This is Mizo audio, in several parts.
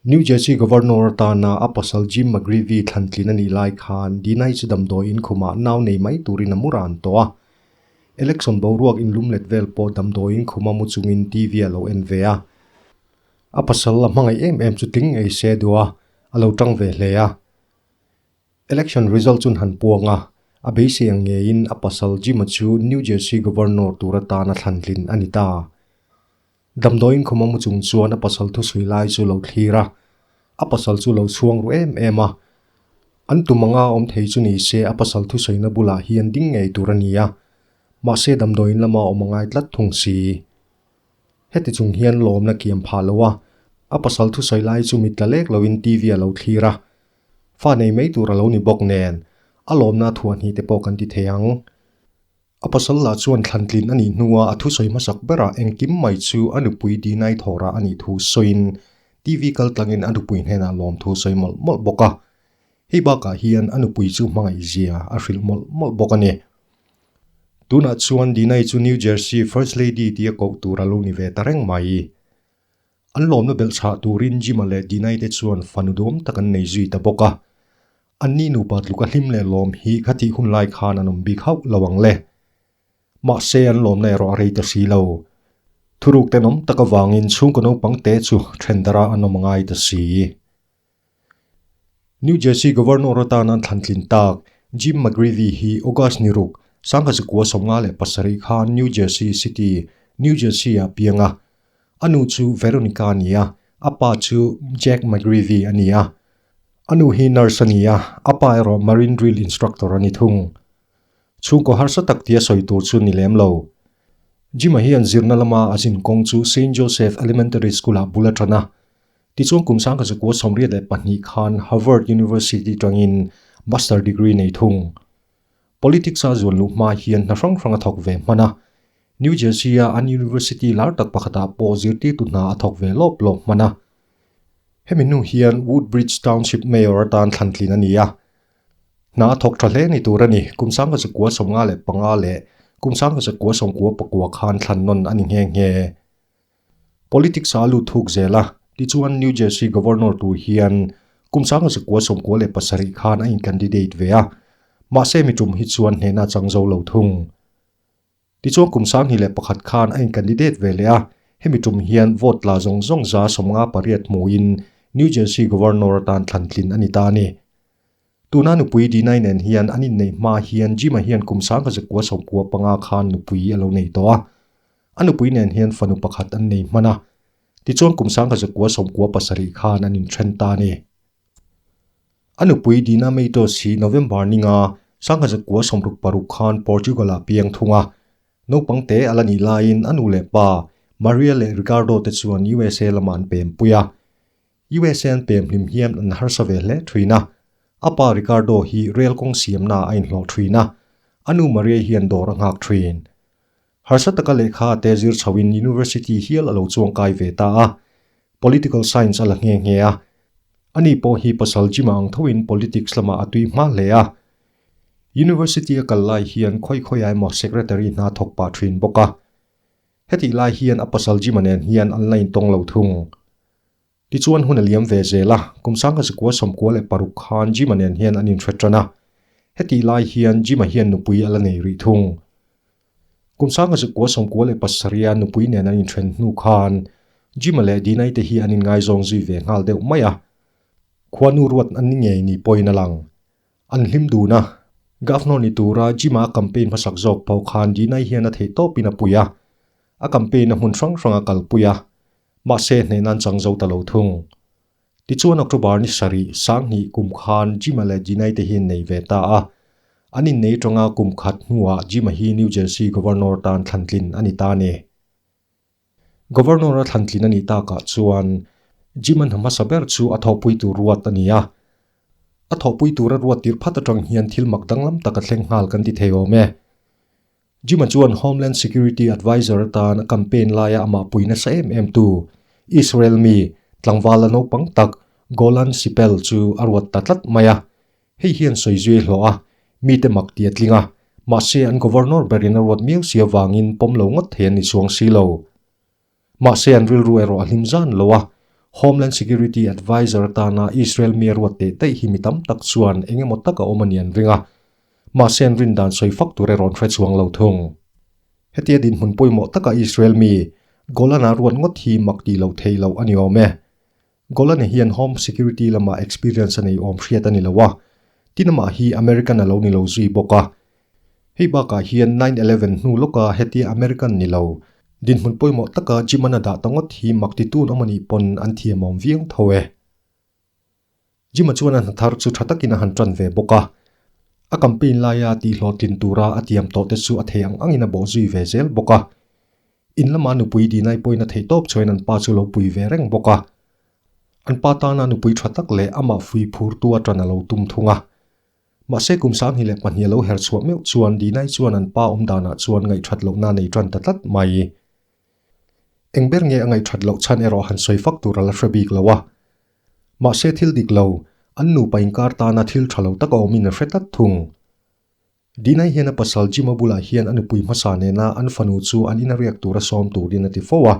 New Jersey Governor atana a pasal Jim McGreevey thlantlin a nih lai khan Dina-i chu damdawi in khumah nau nei mai turin a mu ran tawh a. Election boruak inlumlet vel pawh damdawi in khuma mu chungin TV a lo en ve a. A pasal a hmangaih em em chu tling ngei se duh a, a lo tang ve hle a. Election result chun han puang a, a beisei ang ngeiin a pasal Jim-a chu New Jersey Governor tur atana thlantlin a ni ta. Damdawiin khuma mu chung chuan a pasal thusui lai chu lo thlir a, a pasal chu lo chhuang ru em em a. An tum anga awm thei chu ni se a pasal thusawiina bulah hian ding ngei tur a ni a, mahse damdawiin lama awm a ngai tlat thung si. Heti chung hian lawmna kiam phah lo a, a pasal thusawi lai chu mit tla lek loin TV a lo thlir a. Fa nei mai tur a lo ni bawk nen, a lawmna thuahhnih te pawh kan ti thei ang. A pasal lah chuan thlantlin a nih hnua a thusawi hmasak berah engkim mai chu a nupui Dinai thawrah a nih thu sawiin TV kal tlangin a nupui hnenah lawmthu sawi mawlh mawlh bawk a. Hei bakah hian a nupui chu hmangaih zia a hrilh mawlh mawlh bawk a ni. Tunah chuan Dinai chu New Jersey First Lady tia koh tur a lo ni ve ta reng mai. An lawmna belh chhah turin Jim-a leh Dinai te chuan fanu dawm tak an nei zui ta bawk a. Anni nupa tluka hlim leh lawm hi khatih hun lai khan an awm bik hauh lo ang le. Mahse an lawmna erawh a rei ta si lo. Thuruk tenawm tak avangin chhungkaw naupang te chu thendara an awm a ngai ta si. New Jersey Governor atan an thlantlin tak Jim McGreevey hi August ni ruk, 1957 khan New Jersey City, New Jersey ah piang a. A nu chu Veronica a ni a, a pa chu Jack McGreevey a ni a. A nu hi nurse a ni a, a pa erawh Marine Drill Instructor a ni thung. Chhungkaw harsa tak tia sawi tur chu ni lem lo. Jim-a hian zirna lama a zin kawng chu Saint Joseph Elementary School-ah bul a tan a. Tichuan kum 1982 khan Harvard University tangin Master degree nei thung. Politics a zuan luh hma hian hna hrang hrang a thawk ve hman a. New Jersey-a an university lar tak pakhatah pawh zirtirtu hna a thawk ve lawp lawp hman a. Hemi hnu hian Woodbridge Township Mayor atan thlantlin a ni a. Hna a thawk tha hle ni tur a ni. Kum 1995 leh kum 1999 khan thlan nawn a ni nghe nghe. Politics a lut thuk zel a, tichuan New Jersey Governor tur hian kum 1997 khan a in-candidate ve a, mahse mi tum hi chuan hnehna a chang zo lo thung. Tichuan kum 2001 khan a in-candidate ve leh a, hemi tum hian vote tla zawng zawng 58 hmuin New Jersey Governor atan thlantlin a ni ta a ni. Tuna nupui Dinai nen hian an inneih hma hian Jim-a hian kum 1995 khan nupui a lo nei tawh a. A nupui nen hian fanu pakhat an nei hman a. Tichuan kum 1997 khan an inthen ta a ni. A nupui Dina Matos hi November ninga 1966 khan Portugal-ah piang thung a. Naupang te a la nih laiin a nu leh pa Maria leh Ricardo te chuan USA lamah an pempui a. USA an pem hlim hian an harsa ve hle thin a. A pa Ricardo hi rail kawng siamna a inhlawh thin a, a nu Maria hian dawr a nghak thin. Harsa taka lehkha a te zir chhoin University hial a lo chuang kai ve ta a, Political Science a la nghe nghe a. Ani pawh hi pasal Jim-a ang thoin politics lamah a tui hma hle a. University a kal lai hian khawi khawiah emaw secretary hna thawk pah thin bawk a. Hetih lai hian a pasal Jim-a nen hian an la intawng lo thung. Tichuan hun a liam ve zel a, kum 1996 khan Jim-a nen hian an inhre tan a. Hetih lai hian Jim-a hian nupui a la nei rih thung. Kum 1997 nupui nen an inthen hnu khan Jim-a leh Dina-i te hi an inngaizawng zui ve nghal deuh mai a. Khuanu ruat an ni ngei ni pawhin a lang. An hlim dun a. Governor ni tura Jim-a a campaign hmasak zawk pawh khan Dina-i hian a theih tawpin a pui a. A campaign a hmun hrang hrang a kalpui a. Mahse, hnehna an chang zo ta lo thung. Tichuan October ni sarih, Sanghnih kum khan Jim-a leh Dina-i te hi an nei ve ta a. An innei tanga kum khat hnuah Jim-a hi New Jersey Governor tan thlantlin a ni ta a ni. Governor a thlantlin a nih takah chuan Jim-a hna hmasa ber chu a thawhpui tur ruat a ni a. A thawhpui tura ruat tirh phat atang hian thil mak danglam tak a thleng nghal kan ti thei awm e. Jim-a chuan Homeland Security Adviser atan a campaign laia amah pui nasa em em tu Israel mi tlangval la naupang tak Golan Sipel chu a ruat ta tlat mai a. Hei hian sawi zui hlawh a, mite mak ti a tling a, mahse an Governor berin a ruat miau si avangin pawm lo ngawt thei an ni chuang si lo. Mahse an rilru erawh a hlim zan lo a. Homeland Security Adviser atana Israel mi a ruat teh daih hi mi tam tak chuan eng emaw tak a awm a ni an ring a, mahse an rin dan sawi fak tur erawh an hre chuang lo thung. Hetia dinhmun pawimawh taka Israel mi Golan-a ruat ngawt hi mak tih loh theih loh a ni awm e. Golan-a hian Home Security lamah experience a nei awm hriat a ni lo a, tin amah hi American a lo ni lo zui bawk a. Hei bakah hian 9/11 hnu lawka hetia American ni lo, dinhmun pawimawh taka Jim-an a dah ta ngawt hi mak titun awm a nih pawn an thiamawm viau tho e. Jim-a chuan a hna thar chu tha takin a han tan ve bawk a. A campaign laia tihhlawhtlin tura a tiam tawh te chu a thei ang angin a bawh zui ve zel bawk a. In lama nupui Dinai pawhin a theih tawp chuan an pa chu lo pui ve reng bawk a. An pa tana nupui tha tak leh amah fui phurtu a tan a lo tum thung a. Mahse kum 2002 a lo her chhuah meuh chuan Dinai chuan an pa awm danah chuan ngaihthat lohna a nei tan ta tlat mai. Eng ber nge a ngaihthat loh chhan erawh han sawi fak tur a la hre bik lo a. Mahse thil dik lo, an nupa inkar tana thil tha lo tak a awmin a hre tlat thung. Dinai hian a pasal Jim-a bulah hian a nupui hmasa nena an fanu chu an ina riak tura sawm turin a ti fo a.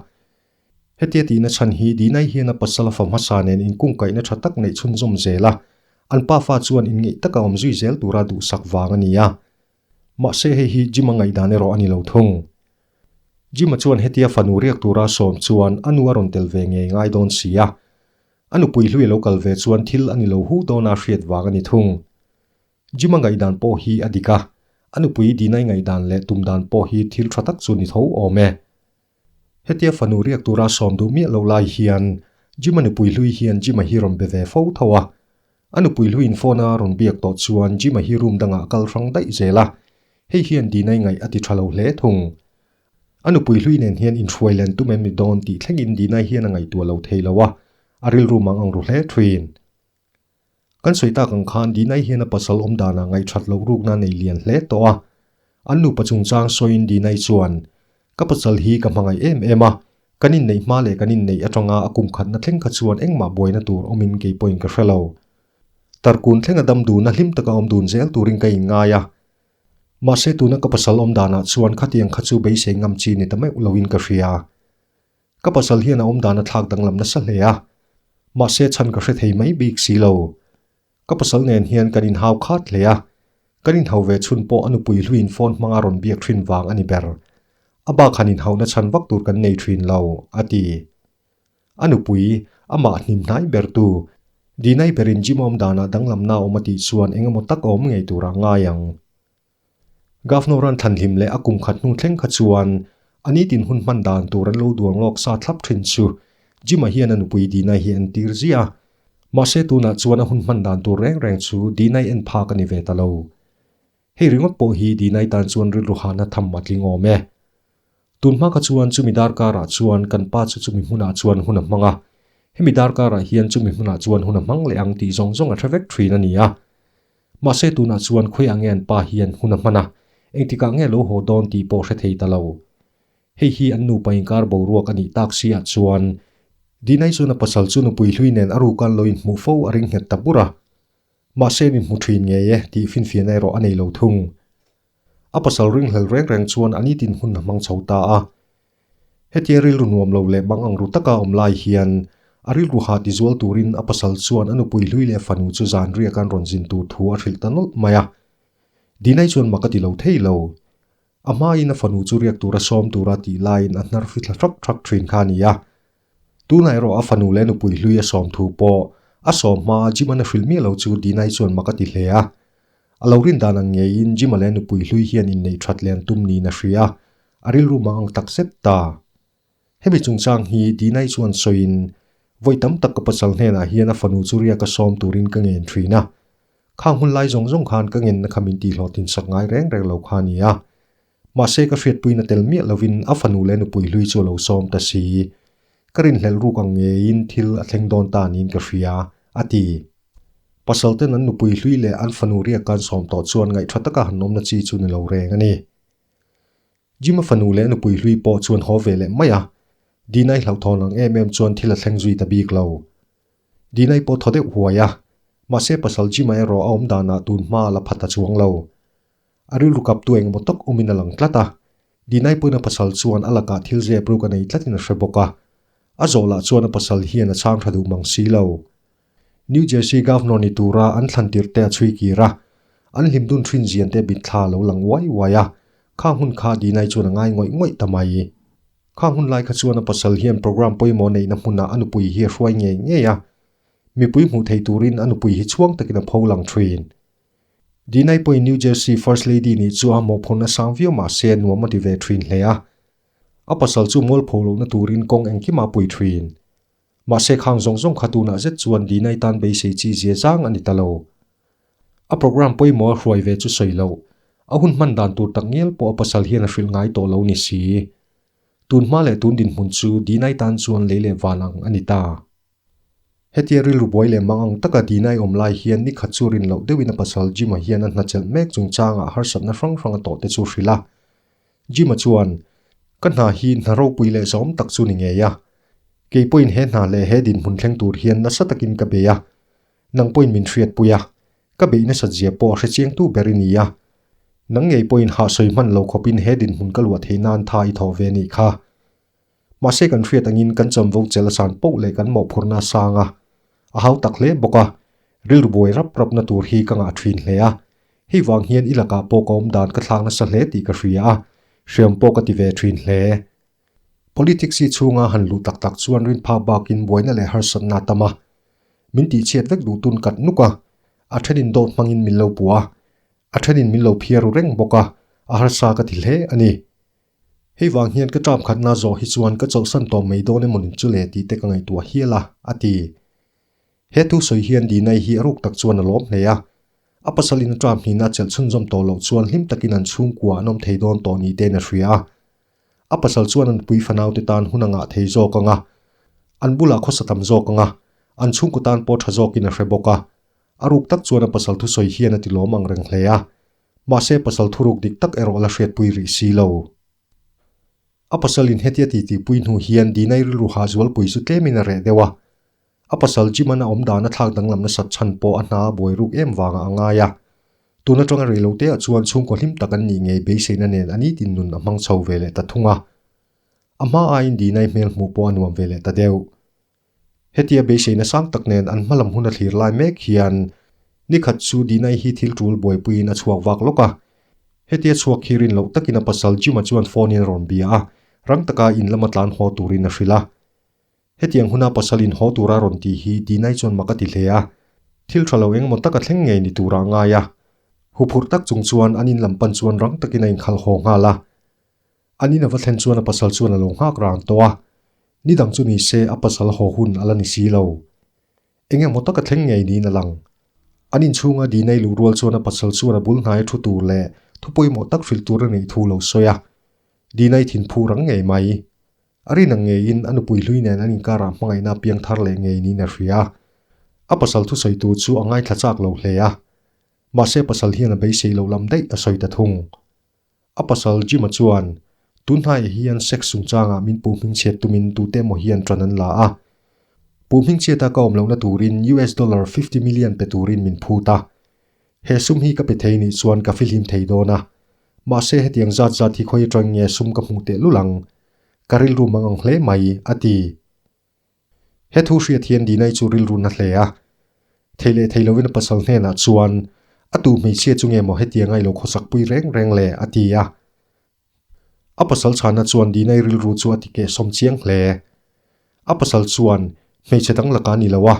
Hetia tihna chhan hi Dinai hian a pasal a fa hmasa nen inkungkaihna tha tak neih chhunzawm zel a, an pafa chuan inngeih taka awm zui zel tura duhsak vang a ni a. Mahse hei hi Jim-a ngaihdan erawh a ni lo thung. Jim-a chuan hetia fanu riak tura sawm chuan a nu a rawn tel ve ngei ngai dawn si a. A nupui hlui a lo kal ve chuan thil a ni lo hu dawna hriat vang a ni thung. Jim-a ngaihdan pawh hi a dik a, a nupui Dinai ngaihdan leh tum dan pawh hi thil tha tak chu ni tho awm e. Hetia fanu riak tura sawm duh miah lo lai hian Jim-a nupui hlui hian Jim-a hi rawn be ve fo tho a. A nupui hluiin phone a rawn biak tawh chuan Jim-a hi room dangah a kal hrang daih zel a, hei hian Dinai ngaih a ti tha lo hle thung. A nupui hlui nen hian inhruai len tum em ni dawn tih thlengin Dinai hian a ngaihtuah lo thei lo a, a rilru mang ang ru hle thin. Kan sawi tak ang khan Dinai hian a pasal awm danah ngaihthat loh rukna nei lian hle tawh a. An nupa chungchang sawiin Dinai chuan, Ka pasal hi ka hmangaih em em a, kan inneih hma leh kan inneih atanga a kum khatna thleng kha chuan engmah buaina tur awmin kei pawhin ka hre lo. Tarkun thlenga dam duna hlim taka awm dun zel turin ka inngai a. Mahse tuna ka pasal awm danah chuan khatiang kha chu beisei ngam chi ni ta meuh loin ka hria. Ka pasal hian a awm dan a thlak danglam nasa hle a, mahse chhan ka hre thei mai bik si lo. Ka pasal nen hian kan inhau khat hle a, kan inhau ve chhun pawh a nupui hluiin phone hmanga rawn biak thin vang a ni ber. A bak han inhauhna chhan vak tur kan nei thin lo, a ti. A nupui, amah hnim hnai bertu, Dinai berin gym awm danah danglamna a awm a tih chuan eng emaw tak a awm ngei turah ngai ang. Governor an thlanhlim leh a kum khat hnu thleng kha chuan a nitin hun hman dan tur an lo duang lawk sa thlap thin chu Jim-a hian a nupui Dinai hi an tir ziah a. Mahse tunah chuan a hun hman dan tur reng reng chu Dinai en phak a ni ve ta lo. Hei ringawt pawh hi Dinai tan chuan rilru hahna tham a tling awm e. Tun hma kha chuan chumi darkarah chuan kan pa chu chumi hmunah chuan hun a hmang a, hemi darkarah hian chumi hmunah chuan hun a hmang leh ang tih zawng zawng a hre vek thin a ni a. Mahse tunah chuan khawiah nge an pa hian hun a hman a, engtikah nge lo haw dawn tih pawh hre thei ta lo. Hei hi an nupa inkar boruak a nih tak si ah chuan Dinai chuan a pasal chu nupui hlui nen a rukan lo inhmuh fo a ring nghet ta bur a. Mahse min hmu thin ngei e tih finfiahna erawh a nei lo thung. A pasal ringhlel reng reng chuan a nitin hun a hmang chho ta a. Hetia rilru nuam lo leh bang ang ru taka awm lai hian a rilru ha tizual turin a pasal chuan a nupui hlui leh fanu chu zan riak an rawn zin tur thu a hrilh ta nawlh mai a. Dinai chuan mak a ti lo thei lo. A hmain a fanu chu riak tura sawm tura tih laiin a hnar fithla thak thak thin kha a ni a. Tunah erawh a fanu leh nupui hlui a sawm thu pawh a sawm hmaa Jim-an a hrilh miah lo chu Dinai chuan mak a ti hle a. A lo rin dan ang ngeiin Jim-a leh nupui hlui hian inneih that leh an tum niin a hria a, a rilru mang ang tak zet ta. Hemi chungchang hi Dinai chuan sawiin, Vawi tam tak ka pasal hnenah hian a fanu chu riak a sawm turin ka ngen thin a. Khang hun lai zawng zawng khan ka ngenna kha min tihhlawhtin sak ngai reng reng lo kha a ni a. Mahse ka hriatpuina tel miah lovin a fanu leh nupui hlui chu a lo sawm ta si. Ka rinhlelh ruk ang ngeiin thil a thleng dawn ta niin ka hria, a ti. Pasal ten an nupui hlui leh an fanu riak kan sawm tawh chuan ngaihtha taka han awmna chi chu ni lo reng a ni. Jim-a fanu leh nupui hlui pawh chuan haw ve leh mai a, Dinai hlauhthawn ang em em chuan thil a thleng zui ta bik lo. Dinai pawh thaw deuh huai a, mahse pasal Jim-a erawh a awm danah tun hma a la phat ta chuang lo. A rilru kaptu engemaw tak awmin a lang tlat a, Dinai pawhin a pasal chuan a lakah thil zep ruk a nei tlatin a hre bawk a. A zawh lah chuan a pasal hian a chhang tha duh mang si lo. New Jersey Governor ni tura an thlan tirh te a chhui kir a, an hlim dun thin zian te bit thla a lo lang uai uai a, khang hun kha Dinai chuan a ngai ngawih ngawih ta mai. Khang hun lai kha chuan a pasal hian program pawimawh neihna hmunah a nupui hi a hruai ngei ngei a, mipui hmuh theih turin a nupui hi chhuang takin a pho lang thin. Dinai pawhin New Jersey First Lady nih chu a mawhphurhna sang viau mah se nuam a ti ve thin hle a, a pasal chu mualpho lohna turin kawng engkim a pui thin. Mahse khang zawng zawng kha tunah zet chuan Dinai tan beisei chi zia zang a ni ta lo. A program pawimawh a hruai ve chu sawi loh, a hun hman dan tur tak ngial pawh a pasal hian a hrilh ngai tawh lo ni si. Tun hma leh tun dinhmun chu Dinai tan chuan lei leh van ang a ni ta. Hetia rilru buai leh mang ang taka Dinai awm lai hian ni khat chu rin loh deuhin a pasal Jim-a hian a hnachelh mek chungchangah harsatna hrang hrang a tawh te chu hrilh a. Jim-a chuan, Ka hna hi hna ropui leh zawm tak chu ni ngei a. Kei pawhin he hna leh he dinhmun thleng tur hian nasa takin ka bei a. Nang pawhin min hriatpui a. Ka beih nasat zia pawh a hrechiangtu ber i ni a. Nang ngei pawhin hah sawi hman lo khawpin he dinhmun ka luah theih nan tha i thawh ve a nih kha. Mahse kan hriat angin kan chamvo chel a san poh leh kan mawhphurhna a sang a, a hau tak hle bawk a, rilru buai rap rapna tur hi ka ngah thin hle a, hei vang hian i lakah pawh ka awm dan ka thlak nasa hle tih ka hria a, hriam pawh ka ti ve thin hle. Politics hi chhunga han luh tak tak chuan rinphak bakin buaina leh harsatna a tam a, min tihchhiat vek duh tun kat nuk a, a thenin dawt hmangin min lo puah a, a thenin min lo phiar ru reng bawk a, a harsa ka ti hle a ni. Hei vang hian ka term khatna zawh hi chuan ka chawlhsan tawh mai dawn emaw nin chu le tih te ka ngaihtuah hial a, a ti. He thu sawi hian Dinai hi a ruk tak chuan a lawm hle a. A pasalin a term hnihna chelh chhunzawm tawh loh chuan hlim takin an chhungkua an awm thei dawn tawh ni tein a hria a. A pasal chuan an pui fanaute tan hun a ngah thei zawk ang a, an bulah khawsa tam zawk ang a, an chhungkaw tan pawh tha zawkin a hre bawk a. A ruk tak chuan a pasal thusawi hian a ti lawm ang reng hle a. Mahse pasal thuruk dik tak erawh la hriatpui rih si lo. A pasalin hetia titipui hnu hian Dinai rilru ha zualpui chu tlemin a reh deuh a. A pasal Jim-an a awm dan a thlak danglam nasat chhan pawh a hna a buai ruk em vangah a ngai a. Tun atanga rei lo teah chuan chhungkaw hlim tak an nih ngei beiseina nen a nitin nun a hmang chho ve leh ta thung a. A hma aiin Dinai hmel hmuh pawh a nuam ve leh ta deuh. Hetia beiseina sang tak nen an hmalam hun a thlir lai mek hian nikhat chu Dinai hi thil tul buaipuiin a chhuak vak lawk a. Hetia chhuak hi rin loh takin a pasal Jim-a chuan phone-in a rawn bia a, rang taka in lama tlan haw turin a hrilh a. Hetiang huna pasal in haw tura rawn tih hi Dinai chuan mak a ti hle a, thil tha lo engemaw taka thleng ngei ni tura a ngai a. Huphurh tak chung chuan an in lam pan chuan rang takin a inkhal haw nghal a. An in a va thlen chuan a pasal chuan a lo nghak rang tawh a, ni dang chu ni se a pasal haw hun a la ni si lo. Eng emaw taka thleng ngei niin a lang. An inchhunga Dinei luh rual chuan a pasal chuan a bul hnaia thu tur leh thu pawimawh tak hrilh tur a neih thu lo sawi a. Dinei thinphu rang ngei mai. A rin ang ngeiin a nupui hlui nen an inkarah hmangaihna a piang thar leh ngei niin a hria a. A pasal thusawi tur chu a ngaithla chak lo hle a. Mahse pasal hian a beisei lo lam daih a sawi ta thung. A pasal Jim-a chuan, Tunhnaiah hian sex chungchangah min puh hmingchhiat tumin tute emaw hian ṭan an la a. Puh hmingchhiata ka awm lohna turin US dollar 50 million pe turin min phut a. He sum hi ka pe thei nih chuan ka fihlim thei dawn a. Mahse hetiang zat zat hi khawi aṭang nge sum ka hmuh tehlul ang? Ka rilru mang ang hle mai, a ti. He thu hriat hian Dinai chu rilru na hle a. Thei leh thei lovin a pasal hnenah chuan, A tu hmeichhia chu nge maw hetianga i lo khawsakpui reng reng le? a ti a. A pasal chhana chuan Dinai rilru chu a ti kehsawm chiang hle. A pasal chuan, Hmeichhe dang laka ni lo a,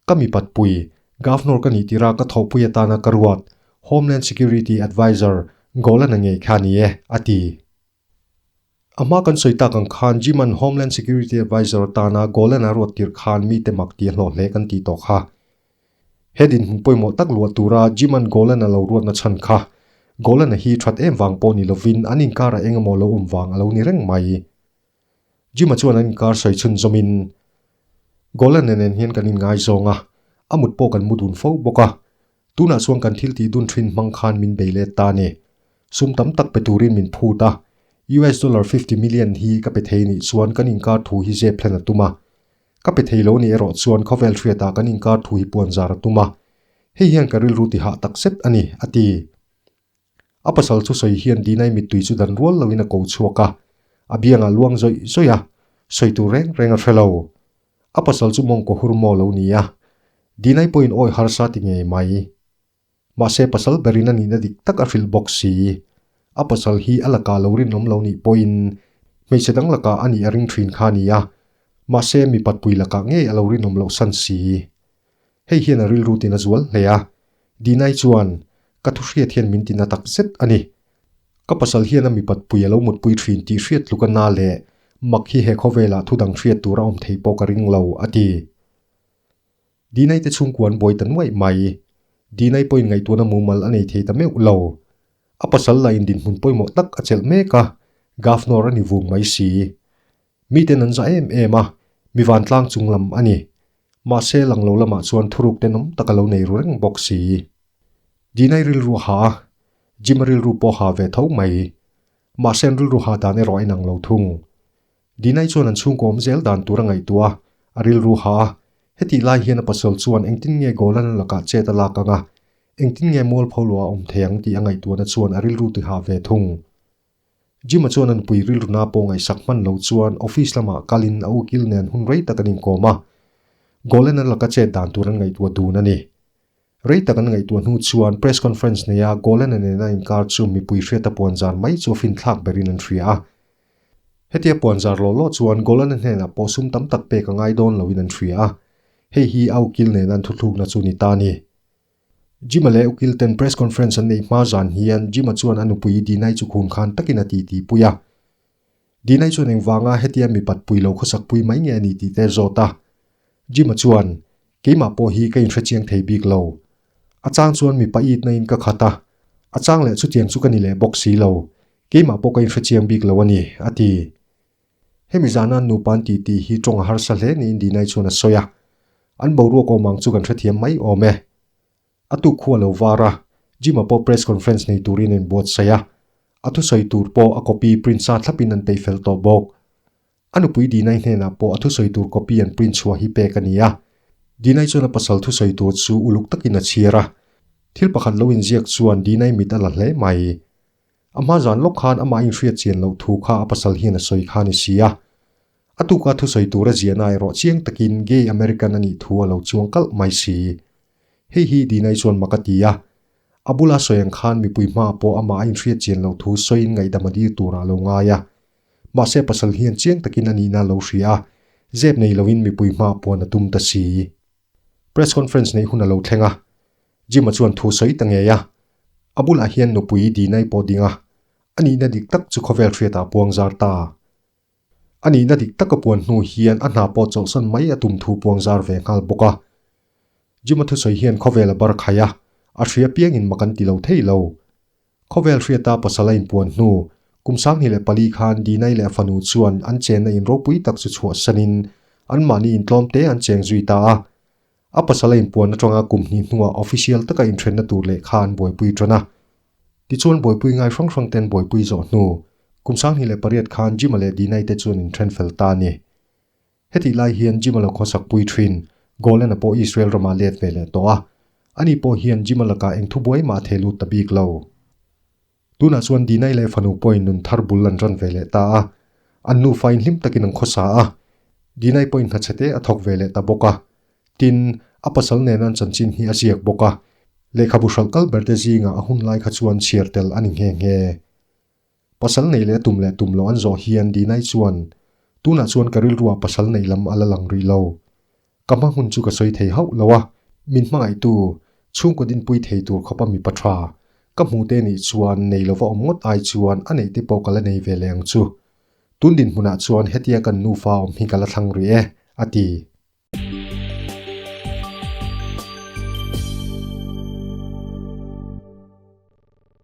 ka mipatpui, Governor ka nih tira ka thawhpui atana ka ruat, Homeland Security Adviser, Golan-a ngei kha a ni e, a ti. A hma kan sawi tak ang khan Jim-a'n Homeland Security Adviser atana Golan a ruat tirh khan mite mak ti a hlawh hle kan tih tawh kha. He dinhmun pawimawh tak luah tura Jim-a'n Golan a lo ruatna chhan kha Golan-a hi that em vang pawh ni lovin an inkarah eng emaw lo awm vang a lo ni reng mai. Jim-a chuan an inkar sawi chhunzawmin Golan-a nen hian kan inngaizawng a, a mut pawh kan mu dun fo bawk a. Tunah chuan kan thil tih dun thin hmang khan min bei let ta a ni. Sum tam tak pe turin min phut a, US dollar 50 million hi ka pe thei nih chuan kan inkar thu hi zep hlen a tum a. Ka pe thei lo nih erawh chuan khawvel hriatah kan inkar thu hi puan zar a tum a. Hei hian ka rilru ti hah tak zet a ni, a ti. A pasal chu sawi hian Dinai mittui chu dan rual loin a ko chhuak a, a biangah luang zawih zawih a. Sawi tur reng reng a hre lo. A pasal chu mawngkaw hur maw lo ni a, Dinai pawhin awi harsa ti ngei mai. Mahse pasal berin a nihna dik tak a hrilh bawk si. A pasal hi a lakah lo rinawm lo nih pawhin hmeichhe dang lakah a nih a ring thin kha a ni a, mahse mipat pui lakah ngei a lo rinawm loh san si. Hei hian a rilru tin a zual hle a, Dinai chuan, Ka thu hriat hian min tina tak zet a ni. Ka pasal hian a mipat pui a lo mutpui thin tih hriat tluk a na leh mak hi he khawvelah thu dang hriat tur a awm thei pawh ka ring lo, a ti. Dinai te chhungkua an buai ta nuaih mai. Dinai pawhin ngaihtuahna mumal a nei thei ta meuh lo. A pasal lah in dinhmun pawimawh tak a chelh mek a, Governor a ni vung mai si. Miten an za em em a, mi vantlang chung lam a ni. Mahse lang lo lamah chuan thuruk tenawm tak a lo nei ru reng bawk si. Dinai rilru a ha a, Jim-a rilru pawh a ha ve tho mai. Mahse an rilru ha dan erawh a inang lo thung. Dinai chuan an chhungkaw awm zel dan tur a ngaihtuah a, a rilru ha a. Hetih lai hian a pasal chuan engtin nge Golan-a lakah chet a lak ang a, engtin nge mualpho luah a awm thei ang tih a ngaihtuahna chuan a rilru ti hah ve thung. Jim-a chuan a nupui rilruna pawh ngaihsak hman lo chuan office lamah kalin a ukil nen hun rei tak an inkawm a, Golan-a laka chet dan tur an ngaihtuah dun a ni. Rei tak an ngaihtuah hnu chuan press conference neia Golan-a nena inkar chu mipui hriata puanzar mai chu a finthlak berin an hria a. Hetia puanzar law law chuan Golan-a hnenah pawh sum tam tak pek a ngai dawn loin an hria a. Hei hi a ukil nena an thuthlukna chu ni ta a ni. Jim-a leh ukil ten press conference an neih hma zan hian Jim-a chuan a nupui Dinai chu khum khan takin a titi pui a. Dinai chuan engvanga hetia mipat pui lo khawsak pui mai nge a ni tih te zawt a. Jim-a chuan, Keimah pawh hi ka inhre chiang thei bik lo. A chang chuan mipa itna in ka khat a, a chang leh chutiang chu ka ni leh bawk si lo. Keimah pawh ka inhre chiang bik lo a ni, a ti. Hemi zana an nupa an tih tih hi tawng a harsa hle niin Dinai chuan a sawi a. An boruak awm ang chu kan hrethiam mai awm e. A tuk khu a lo var a, Jim-a pawh press conference nei turin a inbuatsaih a. A thusawi tur pawh a copy print sa thlapin an peih fel tawh bawk. A nupui Dinai hnenah pawh a thusawi tur copy an print chhuah hi pek a ni a. Dinai chuan a pasal thusawi tur chu uluk takin a chhiar a. Thil pakhat lo inziak chuan Dinai mit a la hle mai. A hma zan lawk khan amah inhriat chian loh thu kha a pasal hian a sawi kha a ni si a. A tuka thusawi tur a ziahna erawh chiang takin gay American a nih thu a lo chuang kalh mai si. Hei hi Dinai chuan mak a ti a. A bula sawi ang khan mipui hmaah pawh amah a inhriat chian loh thu sawiin ngaihdam a dil turah a lo ngai a. Mahse pasal hian chiang takin a nihna a lo hria a, zep nei loin mipui hmaah puan a tum ta si. Press conference neih hun a lo thleng a, Jim-a chuan thu sawi ta ngei a. A bulah hian nupui Dinai pawh ding a, a nihna dik tak chu khawvel hriatah a puang zar ta. A nihna dik taka puan hnu hian a hna pawh chawlhsan mai a tum thu puang zar ve nghal bawk a. Jim-a thusawi hian khawvel a bar khai a, a hria piangin mak an ti lo thei lo. Khawvel hriata pasal a inpuan hnu, kum 24 khan Dinai leh a fanu chuan an chenna in ropui tak chu chhuahsanin anmahni intlawm te an cheng zui ta a. A pasal a inpuan atanga kum hnih hnuah official taka inthenna tur lehkha an buaipui tan a. Tichuan buaipui ngai hrang hrang ten buaipui zawh hnu, kum 2008 khan Jim-a leh Dinai te chuan inthen fel ta a ni. Hetih lai hian Jim-a lo khawsak pui thin, Golan-a pawh Israel ramah let ve leh tawh a. Ani pawh hian Jim-a lakah eng thu buai mah a thei lut ta bik lo. Tunah chuan Dinai leh fanu pawhin nun thar bul an ran ve leh ta a. An nufa in hlim takin an khawsa a. Dinai pawhin hnachhe te a thawk ve leh ta bawk a. Tin, a pasal nena an chanchin hi a ziak bawk a. Lehkhabu hralh kal ber te zingah a hun lai kha chuan chhiar tel a ni nghe nghe. Pasal nei leh tum leh tum loh an zawh hian Dinai chuan, Tunah chuan ka rilruah pasal nei lam a la lang rih lo. Ka hma hun chu ka sawi thei hauh lo a, min hmangaihtu, chhungkaw dinpui thei tur khawpa mipa tha, ka hmu te nih chuan nei lova awm ngawt ai chuan a neih te pawh ka la nei ve leh ang chu. Tun dinhmunah chuan hetia kan nufa awm hi ka la thlang rih e, a ti.